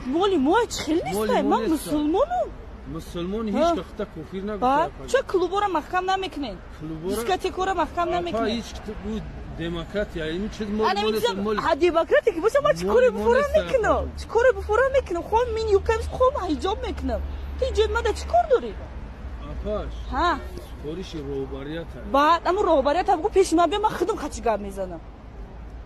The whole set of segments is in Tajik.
Моли мо чӣ хел нестай? Ман мусулмонам. Мусулмон ҳеҷ вақта куфр нагуфта. Ча клубора маҳкам намекунед? Дискотекора маҳкам намекунед? Демократия ин чиз мол. Ҳа, демократия ки боша, ман чӣ коре буфора мекунам? Чӣ коре буфора мекунам? Хом мин юбкам, хом ҳиҷоб мекунам. Ту иҷоби мада чӣ кор дорӣ? Апаш. Ҳа. Супориши роҳбарият. Баъд аму роҳбарият бугу пеши ман биё, ман худам хачи гап мезанам.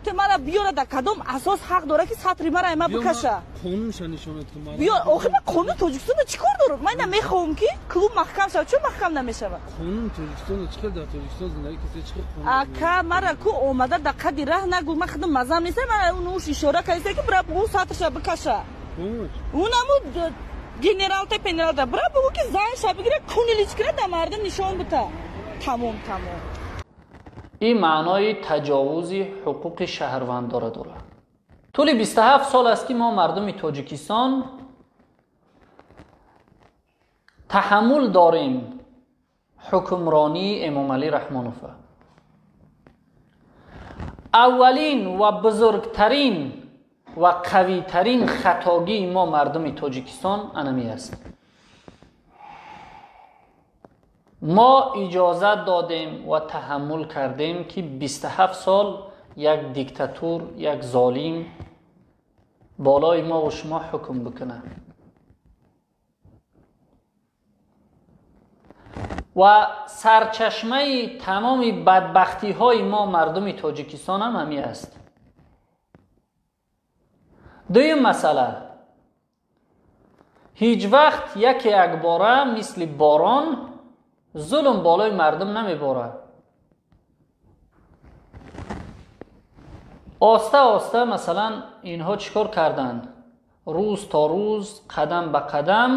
Ту мара биёра, дар кадом асос ҳақ дора ки сатри мара ма бикаша? Қонунша нишонат кун. Биё, охир ман қонуни Тоҷикистонро чӣ кор дорам? Ман ина мехоҳам ки клуб маҳкам шавад. Чун маҳкам намешавад? Қонуни Тоҷикистонро чӣ хел дар Тоҷикистон зиндагӣ касе чӣ хел қонун? Ака, мара ку омада дар қади раҳ нагу, ман худам мазам нестам, мара уш ишора кардиста ки бира бугу сатрша бикаша. Унаму генералта пенералта бира бугу ки занша бигира, куни личкира дар мардум нишон бита. Тамом, тамом. Ин маънои таҷовузи ҳуқуқи шаҳрвандора дорад. Тӯли 27 сол аст ки мо мардуми Тоҷикистон таҳаммул дорем ҳукмронии Эмомалӣ Раҳмонова. Аввалин ва бузургтарин ва қавитарин хатогии мо мардуми Тоҷикистон анами аст. Мо иҷозат додем ва таҳаммул кардем ки 27 сол як диктатур, як золим болои мо ва шумо ҳукм бикунад. Ва сарчашмаи тамоми бадбахтиҳои мо мардуми Тоҷикистон ҳам ҳамин аст. Дуюм масъала, ҳеҷ вақт яке якбора мисли борон зулм болои мардум намеборад. Оста оста масалан инҳо чӣ кор карданд? Рӯз то рӯз, қадам ба қадам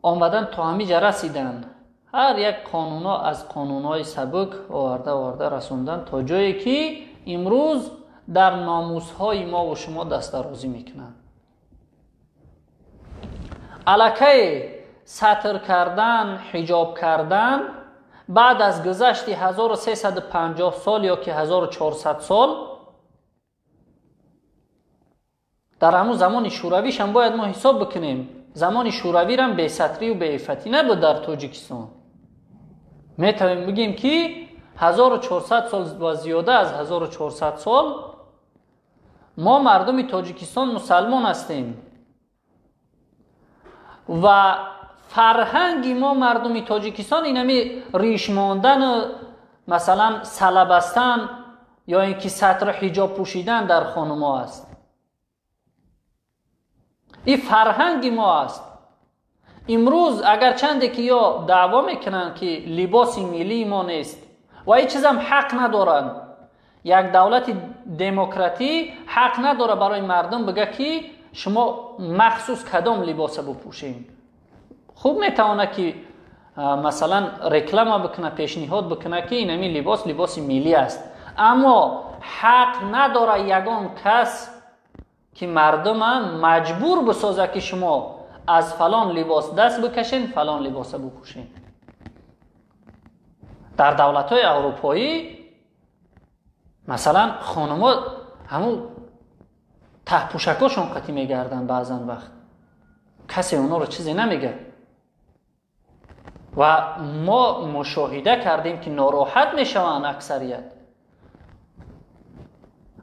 омадан то ҳамиҷа расиданд. Ҳар як қонунҳо аз қонунҳои сабук оварда оварда расондан то ҷое ки имрӯз дар номусҳои мо ва шумо дастдарозӣ мекунанд. Аллакай сатр кардан, ҳиҷоб кардан баъд аз гузашти 1350 сол ё ки 1400 сол дар ҳамун замони шӯравишам бояд мо ҳисоб бикунем. Замони шӯравирам бесатрию беиффатӣ набуд дар Тоҷикистон. Метавонем бигем ки 1400 сол ва зиёда аз 1400 сол мо мардуми Тоҷикистон мусалмон ҳастем ва фарҳанги мо мардуми Тоҷикистон инами риш мондану масалан сала бастан ё ин ки сатру ҳиҷоб пӯшидан дар хонумо аст. Ин фарҳанги мо аст. Имрӯз агарчанде ки ё даъво мекунанд ки либоси миллии мо нест ва ин чизам ҳақ надоранд. Як давлати демократӣ ҳақ надорад барои мардум бига ки шумо махсус кадом либоса бупӯшем. Хуб метавонад ки масалан реклама бикунад, пешниҳод бикунад ки инами либос либоси миллӣ аст, аммо ҳақ надорад ягон кас ки мардума маҷбур бисозад ки шумо аз фалон либос даст бикашен, фалон либоса бупӯшен. Дар давлатҳои аврупоӣ масалан хонумо ҳамун таҳпӯшакошон қатӣ мегарданд, баъзан вақт касе онҳоро чизе намегӯяд. Ва мо мушоҳида кардем ки нороҳат мешаванд аксарият.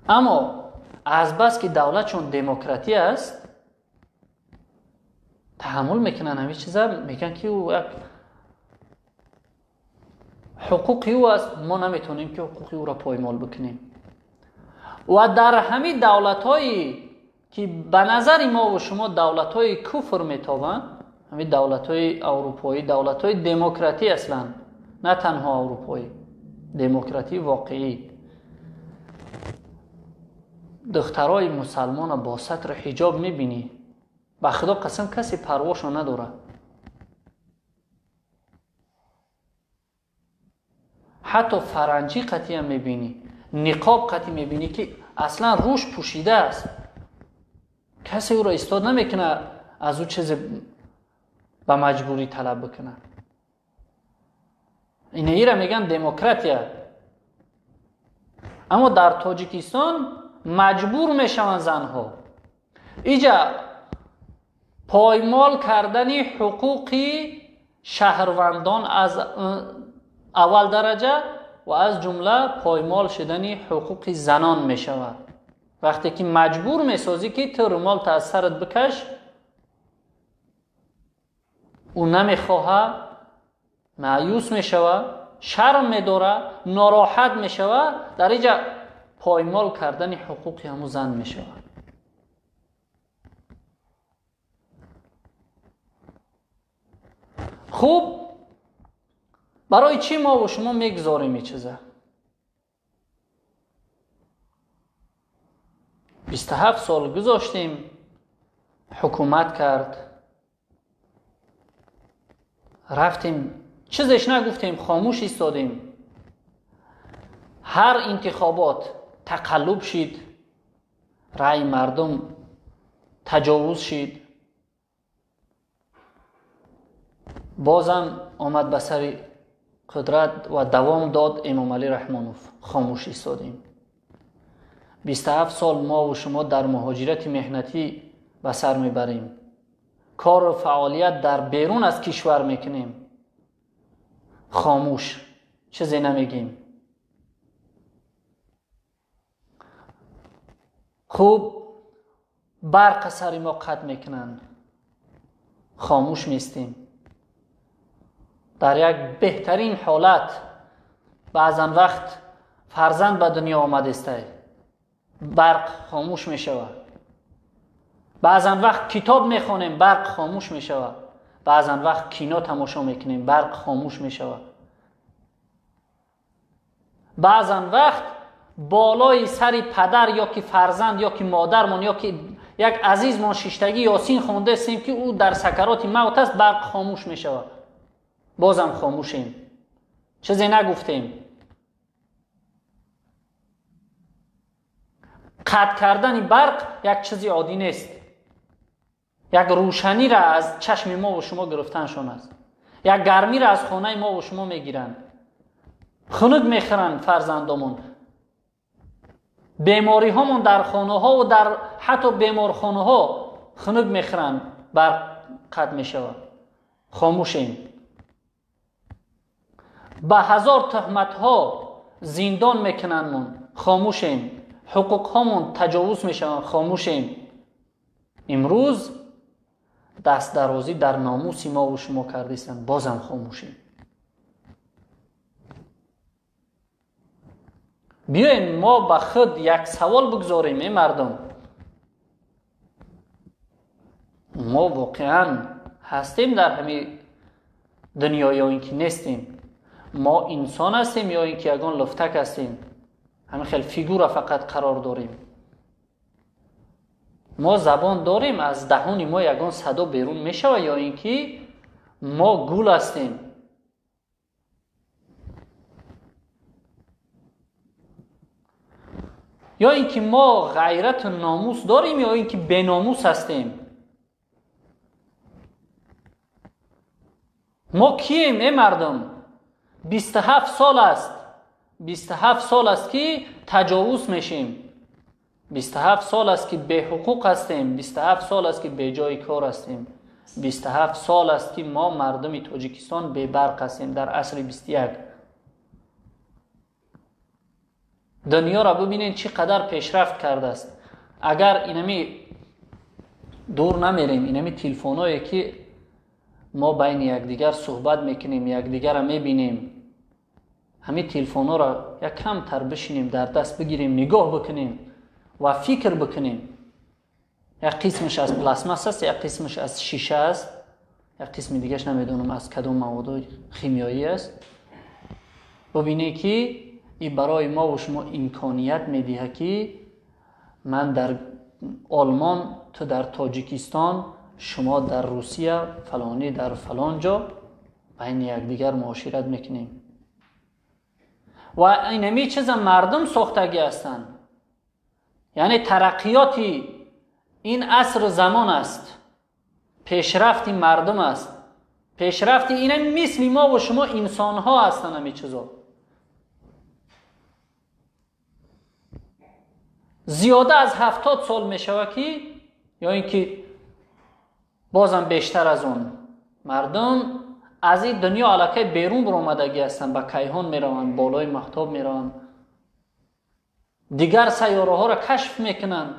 Аммо азбас ки давлатшон демократӣ аст, таҳаммул мекунанд ҳамин чиза, мегӯянд ки ӯ як ҳуқуқи ӯ аст, мо наметавонем ки ҳуқуқи ӯро поймол бикунем. Ва дар ҳамин давлатҳое ки ба назари мо ва шумо давлатҳои куфр метобанд, ҳамин давлатҳои аврупоӣ, давлатҳои демократӣ аслан, на танҳо аврупоӣ, демократии воқеӣ, духтарои мусалмона бо сатру ҳиҷоб мебинӣ, ба худо қасам касе парвошо надорад. Ҳатто фаранҷӣ қатъиам мебинӣ, ниқоб қатъӣ мебинӣ ки аслан рӯш пӯшидааст, касе ӯро истод намекунад аз ӯ чизе ба маҷбурӣ талаб бикунад. Инаира мегӯянд демократия. Аммо дар Тоҷикистон маҷбур мешаванд занҳо. Иҷа поймол кардани ҳуқуқи шаҳрвандон аз аввал дараҷа ва аз ҷумла поймол шудани ҳуқуқи занон мешавад. Вақте ки маҷбур месозӣ ки ту румолта аз сарат бикаш, ӯ намехоҳад, маъюс мешавад, шарм медорад, нороҳат мешавад. Дар иҷа поймол кардани ҳуқуқи ҳамун зан мешавад. Хуб, барои чӣ мо ва шумо мегузорем ин чиза? 27 сол гузоштем, ҳукумат кард, рафтем, чизеш нагуфтем, хомӯш истодем. Ҳар интихобот тақаллуб шид, раъи мардум таҷовуз шид, бозам омад ба сари қудрат ва давом дод Эмомалӣ Раҳмонов. Хомӯш истодем. 27 сол мо ва шумо дар муҳоҷирати меҳнатӣ ба сар мебарем, кору фаъолият дар берун аз кишвар мекунем, хомӯш, чизе намегем. Хуб, барқ сари мо қатъ мекунанд, хомӯш местем. Дар як беҳтарин ҳолат баъзан вақт фарзанд ба дунё омадестай, барқ хомӯш мешавад. Баъзан вақт китоб мехонем, барқ хомӯш мешавад. Баъзан вақт кино тамошо мекунем, барқ хомӯш мешавад. Баъзан вақт болои сари падар ё ки фарзанд ё ки модармон ё ки як азизмон шиштагӣ ёсин хондастем ки ӯ дар сакароти мавт аст, барқ хомӯш мешавад. Бозам хомӯшем, чизе нагуфтем. Қатъ кардани барқ як чизи оддӣ нест, як рӯшаниро аз чашми мо ва шумо гирифтаншон аст, як гармиро аз хонаи мо ва шумо мегиранд, хунук мехӯранд фарзандомон, бемориҳомон дар хонаҳо ва дар ҳатто беморхонаҳо хунук мехӯранд, барқ қатъ мешавад, хомӯшем. Ба ҳазор туҳматҳо зиндон мекунандмон, хомӯшем. Ҳуқуқҳомон таҷовуз мешаванд, хомӯшем. Имрӯз дастдарозӣ дар номуси мо ва шумо кардистанд, бозам хомӯшем. Биёем мо ба худ як савол бигзорем, эй мардум, мо воқеан ҳастем дар ҳамин дунё ё ин ки нестем? Мо инсон ҳастем ё ин ки ягон луфтак ҳастем? Ҳамин хел фигура фақат қарор дорем. Мо забон дорем, аз даҳони мо ягон садо берун мешавад ё ин ки мо гул ҳастем? Ё ин ки мо ғайрату номус дорем ё ин ки беномус ҳастем? Мо кием, эй мардум? 27 сол аст, 27 сол аст ки таҷовуз мешем, 27 сол аст ки беҳуқуқ ҳастем, 27 сол аст ки беҷои кор ҳастем, 27 сол аст ки мо мардуми Тоҷикистон бебарқ ҳастем дар асри 21. Дунёро бибинед чӣ қадар пешрафт кардааст. Агар инами дур намерем, инами телефоное ки мо байни якдигар суҳбат мекунем, якдигарро мебинем, ҳамин телефонҳоро як камтар бишинем, дар даст бигирем, нигоҳ бикунем ва фикр бикунем. Як қисмаш аз пластмасс аст, як қисмаш аз шиша аст, як қисми дигаш намедонам аз кадом маводои химиёӣ аст. Бубинед ки ин барои мо ва шумо имконият медиҳад ки ман дар Олмон, ту дар Тоҷикистон, шумо дар Русия, фалонӣ дар фалон ҷо байни якдигар муошират мекунем. Ва инами чиза мардум сохтагӣ ҳастанд. Яъне тараққиёти ин асру замон аст, пешрафти мардум аст, пешрафти ина мисли мо ва шумо инсонҳо ҳастанд ҳамин чизо. Зиёда аз 70 сол мешавад ки ё ин ки бозам бештар аз он мардум аз ин дунё аллакай берун баромадагӣ ҳастанд, ба кайҳон мераванд, болои маҳтоб мераванд, дигар сайёраҳоро кашф мекунанд.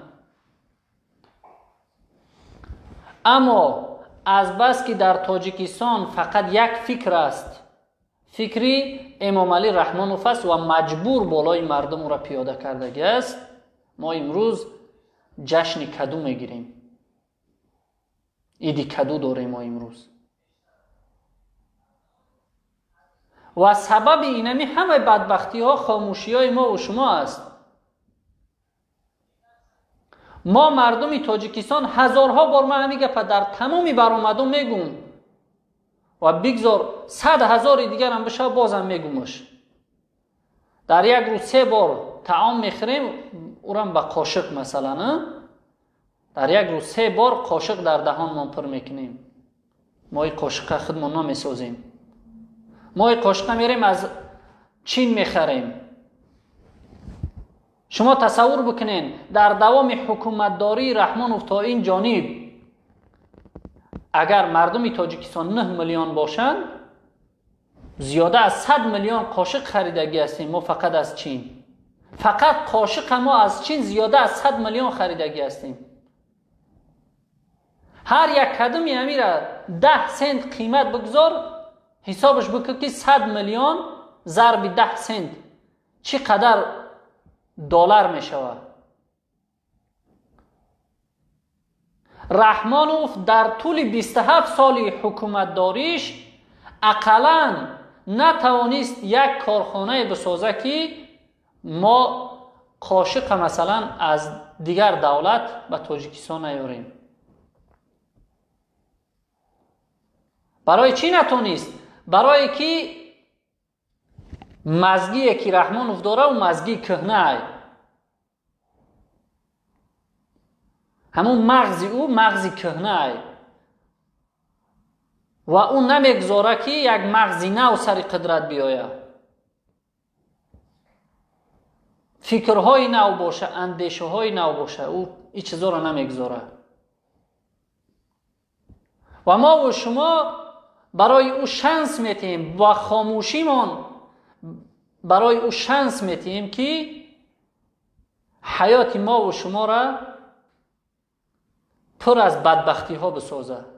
Аммо азбаски дар Тоҷикистон фақат як фикр аст, фикри Эмомалӣ Раҳмонов аст ва маҷбур болои мардум ӯро пиёда кардагӣ аст, мо имрӯз ҷашни каду мегирем, иди каду дорем мо имрӯз. Ва сабаби инами ҳамаи бадбахтиҳо хомӯшиҳои мо ва шумо аст. Мо мардуми Тоҷикистон ҳазорҳо бор ман ҳамин гапа дар тамоми баромадҳо мегӯм ва бигзор 100 ҳазори дигарам бишава, бозам мегӯмаш. Дар як рӯз 3 бор таом мехӯрем, урам ба қошиқ масалан, дар як рӯз 3 бор қошиқ дар даҳонмон пур мекунем. Мо ин қошиқа худмон намесозем. Мо ин қошиқа мерем аз Чин мехарем. Шумо тасаввур бикунед, дар давоми ҳукуматдории Раҳмонов то ин ҷониб агар мардуми Тоҷикистон 9 миллион бошанд, зиёда аз 100 миллион қошиқ харидагӣ ҳастем мо фақат аз Чин. Фақат қошиқа мо аз Чин зиёда аз 100 миллион харидагӣ ҳастем. Ҳар як кадами амира 10 сент қимат бигзор, ҳисобаш бикун ки 100 миллион зарби 10 сент чӣ қадар доллар мешавад. Раҳмонов дар тӯли 27 соли ҳукуматдориш ақаллан натавонист як корхонае бисоза ки мо қошиқа масалан аз дигар давлат ба Тоҷикистон наёрем. Барои чӣ натонист? Барое ки мазгие ки Раҳмонов дора, ӯ мазгии кӯҳнаай. Ҳамун мағзи ӯ мағзи кӯҳнаай ва ӯ намегузора ки як мағзи нав сари қудрат биёяд. Фикрҳои нав боша, андешаҳои нав боша, ӯ ин чизоро намегузора. Ва мо ва шумо барои ӯ шанс метиҳем, бо хомӯшимон барои ӯ шанс метиҳем ки ҳаёти мо ва шуморо пур аз бадбахтиҳо бисозад.